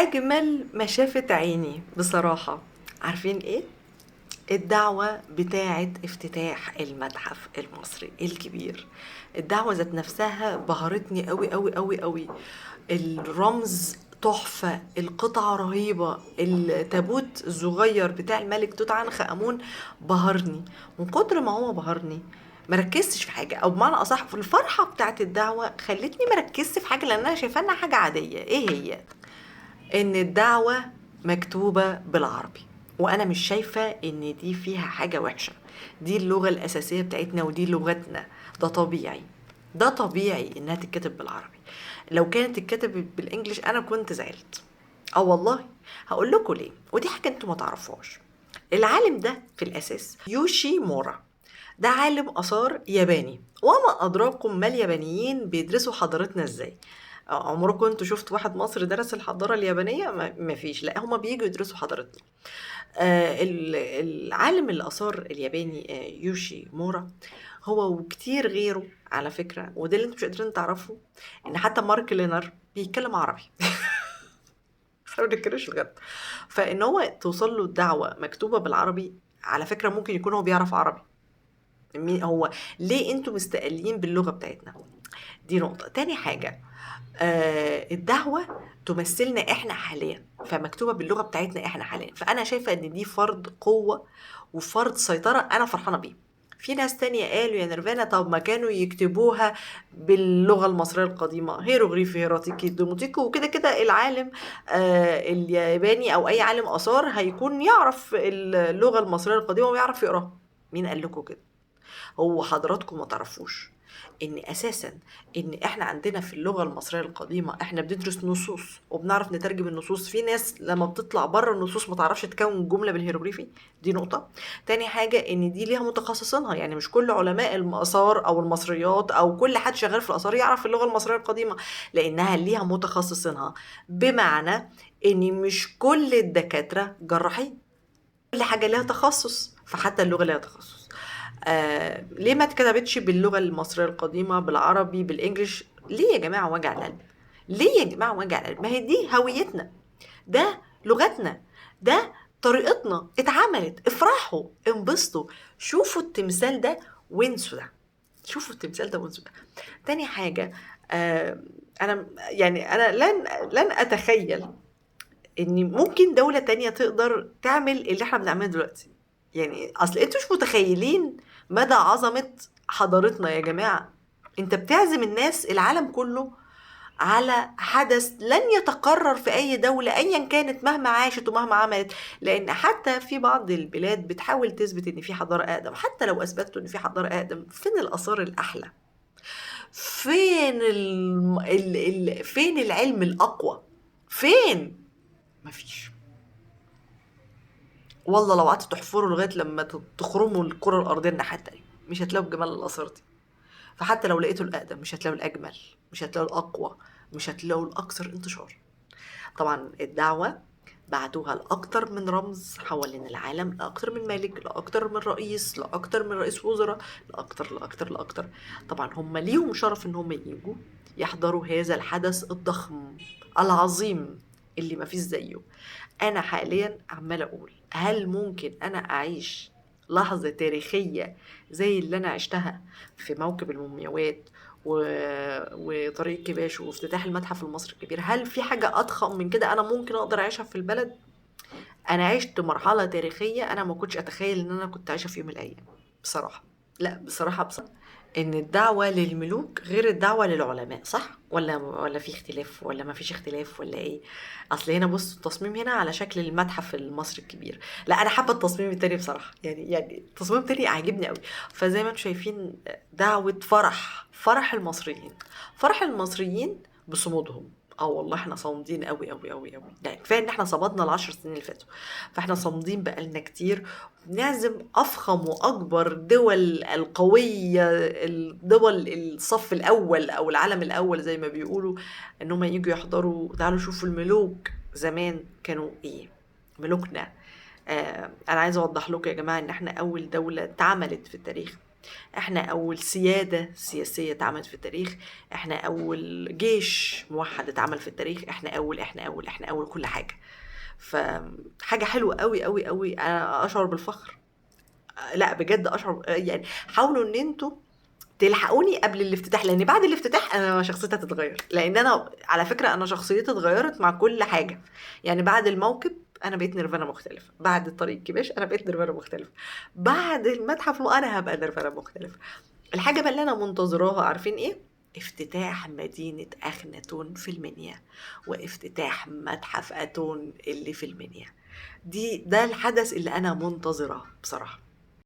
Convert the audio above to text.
أجمل ما شافت عيني بصراحة، عارفين إيه؟ الدعوة بتاعة افتتاح المتحف المصري الكبير. الدعوة ذات نفسها بهرتني قوي قوي قوي قوي. الرمز تحفة، القطعة رهيبة، التابوت الصغير بتاع الملك توت عنخ آمون بهرني. من كتر ما هو بهرني مركزتش في حاجة، أو بمعنى أصح في الفرحة بتاعت الدعوة خلتني مركزت في حاجة، لأن أنا شايفة إنها حاجة عادية. إيه هي؟ إن الدعوة مكتوبة بالعربي، وأنا مش شايفة إن دي فيها حاجة وحشة. دي اللغة الأساسية بتاعتنا ودي لغتنا، ده طبيعي، ده طبيعي إنها تتكتب بالعربي. لو كانت تتكتب بالإنجليش أنا كنت زعلت. والله هقول لكم ليه، ودي حاجة أنتوا ما تعرفوهاش. العالم ده في الأساس يوشي مورا، ده عالم آثار ياباني. وما أدراكم ما اليابانيين بيدرسوا حضارتنا إزاي؟ عمركم انتوا شفتوا واحد مصري درس الحضارة اليابانية؟ ما فيش، لا هما بييجوا يدرسوا حضارتنا. العالم الآثار الياباني يوشي مورا هو وكتير غيره على فكرة، وده اللي انتوا مش قادرين تعرفوا، ان حتى مارك لينر بيتكلم عربي. احنا ما بنتكلمش بجد. فان هو توصل له الدعوة مكتوبة بالعربي، على فكرة ممكن يكون هو بيعرف عربي. مين هو؟ ليه انتوا مستقلين باللغة بتاعتنا؟ دي نقطة. تاني حاجة، الدعوة تمثلنا احنا حاليا، فمكتوبة باللغة بتاعتنا احنا حاليا. فأنا شايفة ان دي فرض قوة وفرض سيطرة، أنا فرحانة بيه. في ناس تانية قالوا يا نيرفانا طب ما كانوا يكتبوها باللغة المصرية القديمة، هيروغليفي، هيراتيكي، دوموتيكو، وكده كده العالم الياباني أو أي عالم آثار هيكون يعرف اللغة المصرية القديمة ويعرف يقراها. مين قال لكم كده؟ هو حضراتكم ما تعرفوش إن أساساً إن إحنا عندنا في اللغة المصرية القديمة إحنا بندرس نصوص وبنعرف نترجم النصوص. في ناس لما بتطلع بره النصوص ما تعرفش تكون جملة بالهيروغليفي، دي نقطة. تاني حاجة إن دي ليها متخصصينها، يعني مش كل علماء الآثار أو المصريات أو كل حد شغال في الآثار يعرف اللغة المصرية القديمة، لأنها ليها متخصصينها. بمعنى إن مش كل الدكاترة جراحين، كل حاجة ليها تخصص، فحتى اللغة ليها تخصص. ليه ما اتكتبتش باللغة المصرية القديمة، بالعربي، بالإنجليش؟ ليه يا جماعة وجع القلب؟ ليه يا جماعة وجع القلب؟ ما هي دي هويتنا، ده لغتنا، ده طريقتنا، اتعملت. افرحوا، انبسطوا، شوفوا التمثال ده وانسوا ده، شوفوا التمثال ده وانسوا ده. تاني حاجة، أنا يعني أنا لن أتخيل إن ممكن دولة تانية تقدر تعمل اللي احنا بنعمله دلوقتي. أصل انتوا مش متخيلين مدى عظمة حضارتنا يا جماعة. انت بتعزم الناس العالم كله على حدث لن يتكرر في أي دولة أيا كانت، مهما عاشت ومهما عملت، لأن حتى في بعض البلاد بتحاول تثبت إن في حضارة أقدم. حتى لو أثبتوا إن في حضارة أقدم، فين الآثار الأحلى؟ فين العلم الأقوى؟ فين؟ مفيش. والله لو قعدتوا تحفروا لغاية لما تخرموا الكرة الأرضية الناحية التانية مش هتلاقوا بجمال الآثار دي. فحتى لو لقيتوا الأقدم مش هتلاقوا الأجمل، مش هتلاقوا الأقوى، مش هتلاقوا الأكثر انتشار. طبعا الدعوة بعتوها لأكتر من رمز حوالين العالم، لأكتر من ملك، لأكتر من رئيس، لأكتر من رئيس وزراء، لأكتر، لأكتر، لأكتر. طبعا هم ليهم شرف إن هم ييجوا يحضروا هذا الحدث الضخم العظيم اللي ما فيش زيه. أنا حاليا عمالة أقول هل ممكن أنا أعيش لحظة تاريخية زي اللي أنا عشتها في موكب المومياوات وطريق كباش وافتتاح المتحف المصري الكبير؟ هل في حاجة أضخم من كده أنا ممكن أقدر أعيشها في البلد؟ أنا عشت مرحلة تاريخية أنا ما كنتش أتخيل إن أنا كنت عايشة في يوم من الأيام بصراحة. لا بصراحة إن الدعوة للملوك غير الدعوة للعلماء، صح؟ ولا في اختلاف، ولا ما فيش اختلاف، ولا إيه؟ أصل هنا بص التصميم هنا على شكل المتحف المصري الكبير. لا أنا حابة التصميم التاني بصراحة، يعني التصميم التاني عاجبني قوي. فزي ما انتم شايفين دعوة فرح، فرح المصريين، فرح المصريين بصمودهم. والله احنا صامدين قوي قوي قوي قوي، كفايه ان احنا صمدنا ال10 سنين اللي فاتوا، فاحنا صامدين بقالنا كتير. بنعزم افخم واكبر دول القويه، الدول الصف الاول او العالم الاول زي ما بيقولوا، ان هم يجوا يحضروا. تعالوا شوفوا الملوك زمان كانوا ايه، ملوكنا. انا عايزه اوضح لكم يا جماعه ان احنا اول دوله اتعملت في التاريخ احنا اول سيادة سياسية اتعملت في التاريخ، احنا اول جيش موحد اتعمل في التاريخ، احنا اول احنا اول احنا اول كل حاجة. فحاجة حلوة قوي قوي قوي، انا اشعر بالفخر، لا بجد اشعر. يعني حاولوا ان انتوا تلحقوني قبل الافتتاح، لان بعد الافتتاح انا شخصيتي هتتغير، لان انا على فكرة انا شخصيتي اتغيرت مع كل حاجة. يعني بعد الموكب انا بقيت نيرفانا مختلفة، بعد طريق كباش انا بقيت نيرفانا مختلفة، بعد المتحف انا هبقى نيرفانا مختلفة. الحاجة بقى اللي انا منتظراها عارفين ايه؟ افتتاح مدينة اخناتون في المنيا، وافتتاح متحف اتون اللي في المنيا. ده الحدث اللي انا منتظراه بصراحة.